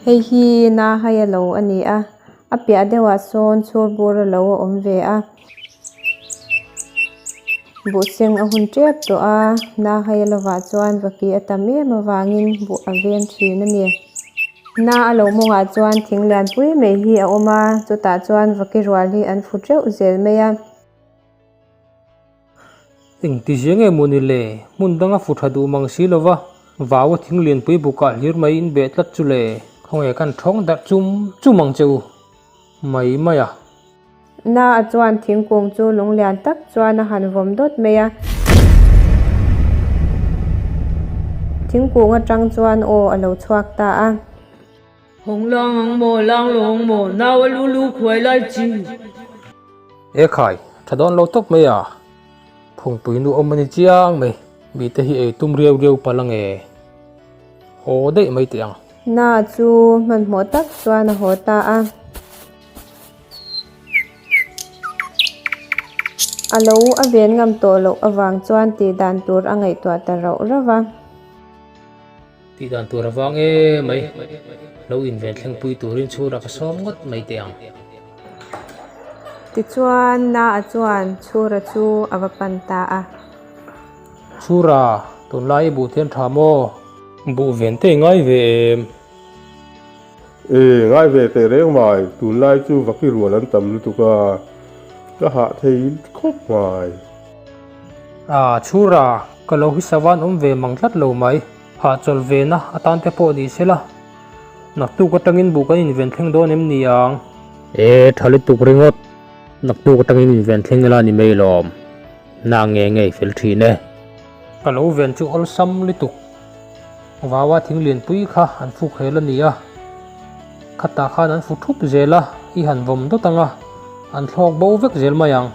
Hei hi Nahaia lo a ni a, a piah deuhah sawn chhurbura lo a awm ve a. Buhseng a hun tep tawh a, Nahaia lovah chuan vaki a tam em avangin buh a veng thin a ni. Na a lo mawngah chuan thing lianpui mai hi a awm a, chutah chuan vaki rual hi an fu teuh zel mai a. Engti zia nge maw ni le? Hmun danga fu tha duh mang si lova, vau a thing lianpui bukah hlir mai in beh tlat chu le. Khawnge kan thawng darh chum chum ang che u mai mai a. Na a chuan thingkung chu lung lian tak chuan a han vawm dawt mai a. Thingkung atang chuan aw a lo chhuak ta a. Hawng lang ang maw, lang lo ang maw, nau a lu lu khuai lai chi. E khai, tha dawn lo tawp mai a, phungpui nu awm a ni chiang mai, mite hi ei tum riau riau palh ange, haw daih mai teh ang. Na chu hmanhmawh tak chuan a haw ta a. A lo a ven ngam tawh loh avang chuan tih dan tur a ngaihtuah ta rauh rauh va. Tih dan tur avang e mai, lo inven thlengpui turin chhura ka sawm ngawt mai teh ang. Tichuan, Naa chuan chhura chu a va pan ta a. Chhura, tunlai i buh thian tha maw? Buh ven te i ngai ve em? E, ngai ve teh reng mai, tunlai chu vaki rual an tam lutuk a, ka hah thei khawp mai. A, Chhura, ka lo hi savan awm ve mang tlat lo mai. Hahchawlh ve na atan te pawh ni sela, naktuk atangin buh kan inven thleng dawn em ni ang? E, tha lutuk ringawt, naktuk atangin inven thleng ila ni mai lawm. Na nge ngei fel thin e. Ka lo ven chu awlsam lutuk. Vaua thing lianpui kha an fuk hel a ni a, khatah khan an fu thup zel a, i han vawm dawt ang a, an thlawk bo vek zel mai ang.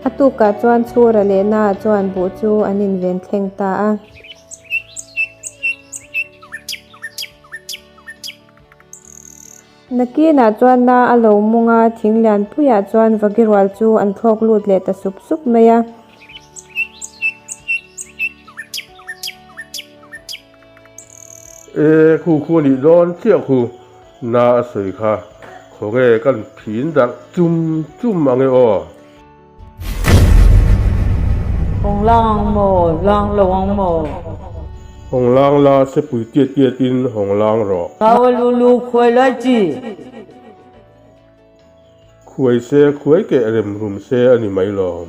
A tukah chuan Chhura leh Naa chuan buh chu an inven thleng ta a. Nakinah chuan Naa a lo mung a, thing lianpuiah chuan Vagirual chu an thlawk lut leh ta sup sup mai a. E, khu khu a nih dawn chiah khu, na a sawi kha, khawnge kan phin darh chum chum ang e aw. Hawng lang ang maw, lang lo ang maw? Hawng lang la, sepui tiat tiat in hawng lang rawh. Nau a lu lu khuai lai chi. Khuai se, khuai keh rem rum se a ni mai lawm.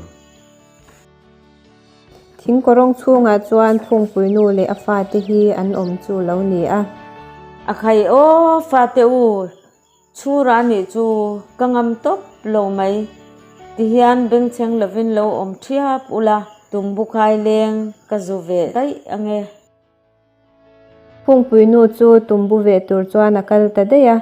Thingkawrawng chhungah chuan Phungpui nu leh a fate hi an awm chu lo ni a. A khai aw fate u, chhura nih chu ka ngam tawp lo mai. Tihian bengchheng lovin lo awm thiap ula, tumbukhai leng ka zu ve daih ange. Phungpui nu chu tumbu ve tur chuan a kal ta daih a.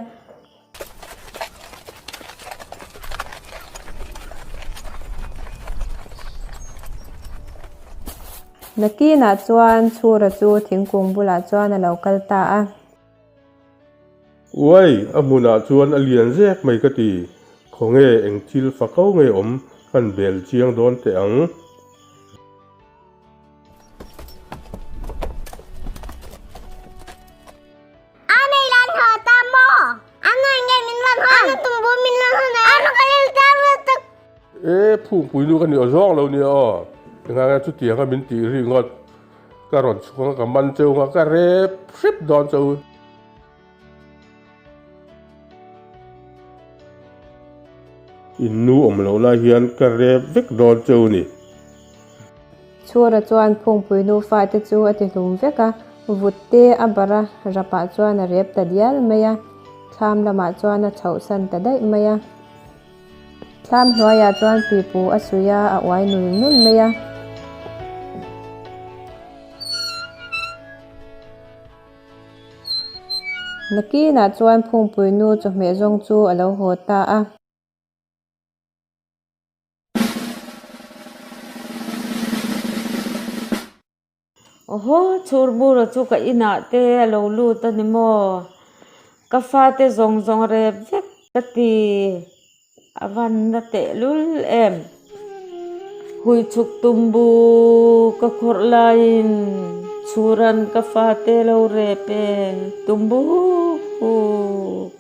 Nakinah chuan Chhura chu thingkung bulah chuan a lo kal ta a. Uai, a hmunah chuan a lian zek mai ka ti. Khawnge eng thil fa ko nge awm kan bel chiang dawn teh ang. A nei lan haw ta maw? A nei nge min rawn hawn? A tumbu min rawn hawn e. A ka lil ta lutuk. E phungpui nu ka ni aw zawng lo nia aw. Engah nge chutianga min tih ri ngawt. Ka rawn chhuk anga ka man cheu anga ka rep hrep dawn cheu. In nu awm loh lai hian ka rep vek dawn cheu ni. Chhura chuan Phungpui nu fate chu a ti hlum vek a, vut te a barh a, rapah chuan a rep ta dial mai a, thlam lamah chuan a chhohsan ta daih mai a. Thlam hnuaiah chuan pipu a suih a, a uai nul nul mai a. Nakinah chuan Phungpui nu chawhmeh zawng chu a lo haw ta a. Aw chhurbura chu ka inah te a lo lut a ni maw? Ka fate zawng zawng rep vek ka ti a van na tehlul em? Hui chhuk tumbu ka khawrh laiin Chhuran ka fate lo rep e, tumbu huk.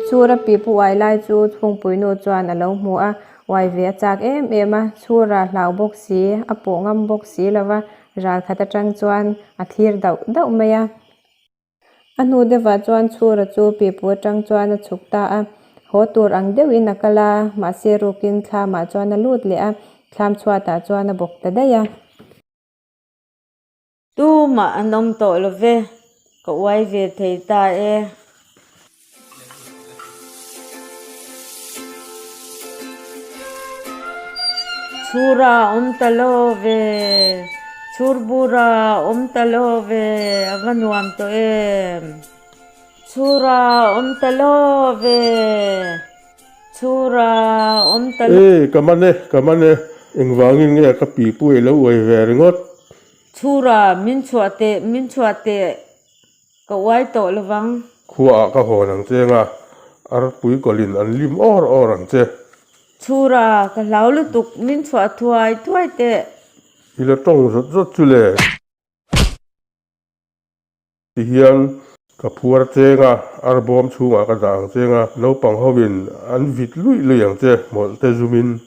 Chhura pipu uai lai chu Chhungpuinu chuan a lo hmu a, uai ve a chak em em a, Chhura hlau bawk si, a pawh ngam bawk si lo va, ral khat atang chuan a thlir dauh dauh mai a. A hnu deuhah chuan Chhura chu pipu atang chuan a chhuk ta a, haw tur ang deuhin a kal a, mahse rukin thlamah chuan a lut leh a, thlam chhuatah chuan a bawk ta daih a. Tumah an awm tawh lo ve, ka uai ve thei ta e. Chhura awm ta lo ve, chhurbura awm ta lo ve, a va nuam tawh em. Chhura awm ta lo ve, chhura awm ta lo. E, ka man e, ka man e, engvangin nge ka pipu i lo uai ve ringawt? Chhura, min chhuah teh, min chhuah teh. Ka uai tawh lovang. Khuaah ka hawn ang che nga, arpui kawlin an lim awr awr ang che. Chhura, ka hlau lutuk, min chhuah thuai thuai teh. I la tawng zawt zawt chu le. Tihian ka phuar che nga, arbawm chhungah ka dah ang che nga, naupang hovin an vit luih luih ang che, hmawlh te zumin.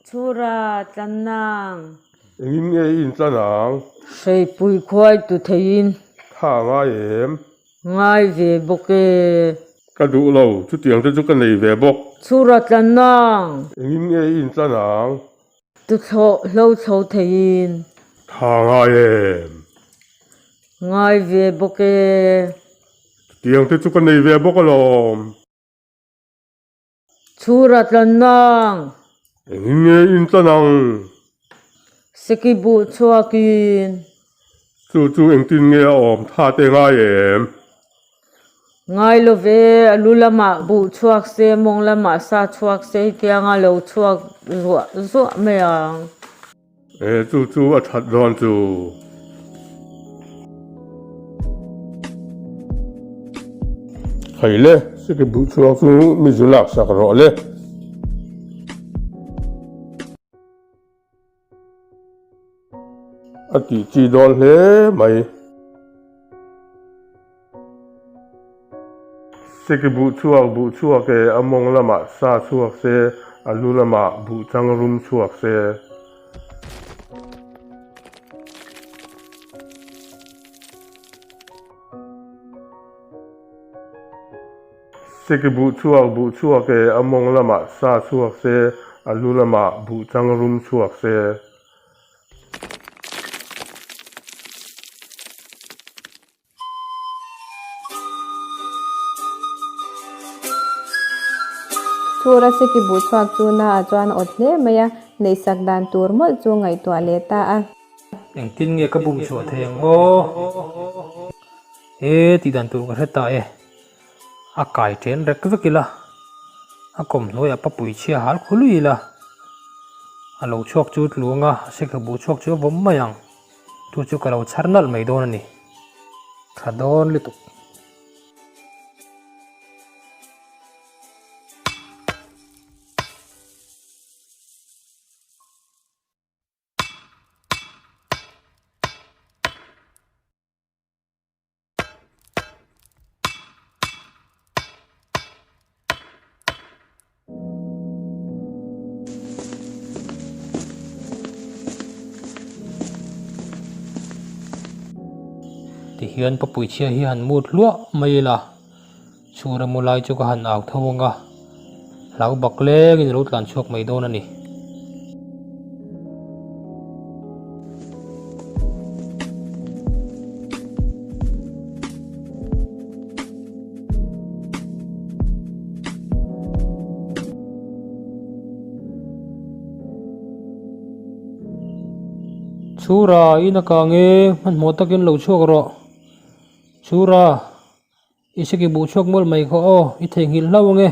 Chhura tlan nang. Engin nge i intlan ang? Hreipui khuai tu theiin. Tha a ngai em? Ngai ve bawk e. Ka duh lo, chutiang te chu ka nei ve bawk. Chhura tlan nang. Engin nge i intlan ang? Tuthlawh hlo chho theiin. Tha a ngai em? Ngai ve bawk e. Chutiang te chu ka nei ve bawk alawm. Chhura tlan nang. Engin nge in tlan ang? Seki buh chhuakin. Chu chu engtin nge a awm tha te ngai em? Ngai lo ve, a lu lamah buh chhuak se, mawng lamah sa chhuak se hetianga lo chhuak zuah zuah mai ang. E, chu chu a that dawn chu. Hei le, siki buh chhuak chu mi zu lak sak rawh le. A tih chi dawn hle mai. Siki buh chhuak buh chhuak e, a mawng lamah sa chhuak se, a lu lamah buh chang rum chhuak se. Siki buh chhuak buh chhuak e, a mawng lamah sa chhuak se, a lu lamah buh chang rum chhuak se. Chhura seki buh chhuak chu na ah chuan awt hle mai a, neihsak dan tur mawlh chu ngaihtuah leh ta a. Engtin nge ka bum chhuah thei ang aw? He tih dan tur ka hre ta e. A kai ṭen rek vek ila, a kawmhnuaiah papui chhia hal khului ila, a lo chhuak chu tluanga seki buh chhuak chu a vawm mai ang. Chu chu ka lo chhar nalh mai dawn a ni. Tha dawn lutuk. Tihian papuichhia hi han mut hluah mai ila chhura mu lai chu ka han au tho ang a hlau bak lengin a lo tlan chhuak mai dawn a ni. Chhura, i na kang e, hmanhmawh takin lo chhuak rawh. Chhura, i seki buh chhuak mawlh mai kha aw, i theihnghilh hlauh ang e.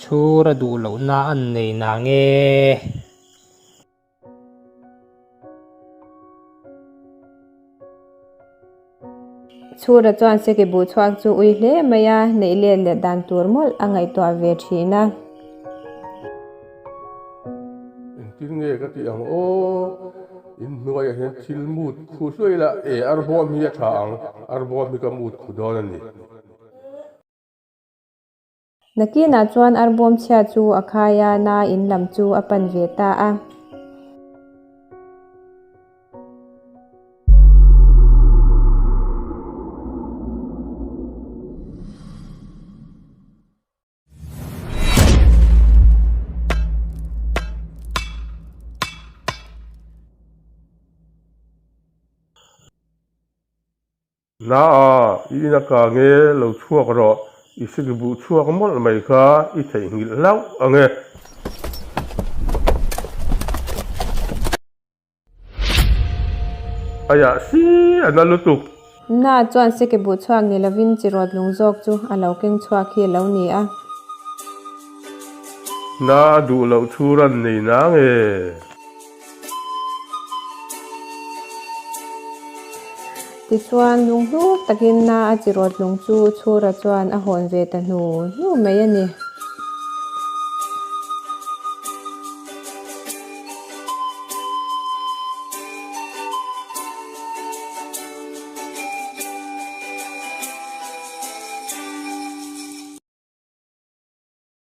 Chhura duh lohna an nei nange? Chhura chuan seki buh chhuak chu ui hle mai a, neih let leh dan tur mawlh a ngaihtuah ve thin a. Engtin nge ka tih ang aw? In hnuaiah hian thil mut khu hluai la, e arbawm hi a tha ang, arbawm hi ka mut khu dawn a ni. Nakinah chuan arbawm chhia chu a khai a, na in lam chu a pan ve ta a. Na a, i in a kang e, lo chhuak rawh, i sik buh chhuak mawlh mai kha i theihnghilh hlauh ang e. Aiah si a na lutuk. Na chuan seke buh chhuak ni lovin chi rawt lung zawk chu a lo keng chhuak hi a lo ni a. Na a duh loh thu ran nei nang e. Tichuan, lunghluk takin na a chi rawt lung chu Chhura chuan a hawn ve ta hnu hnu mai a ni.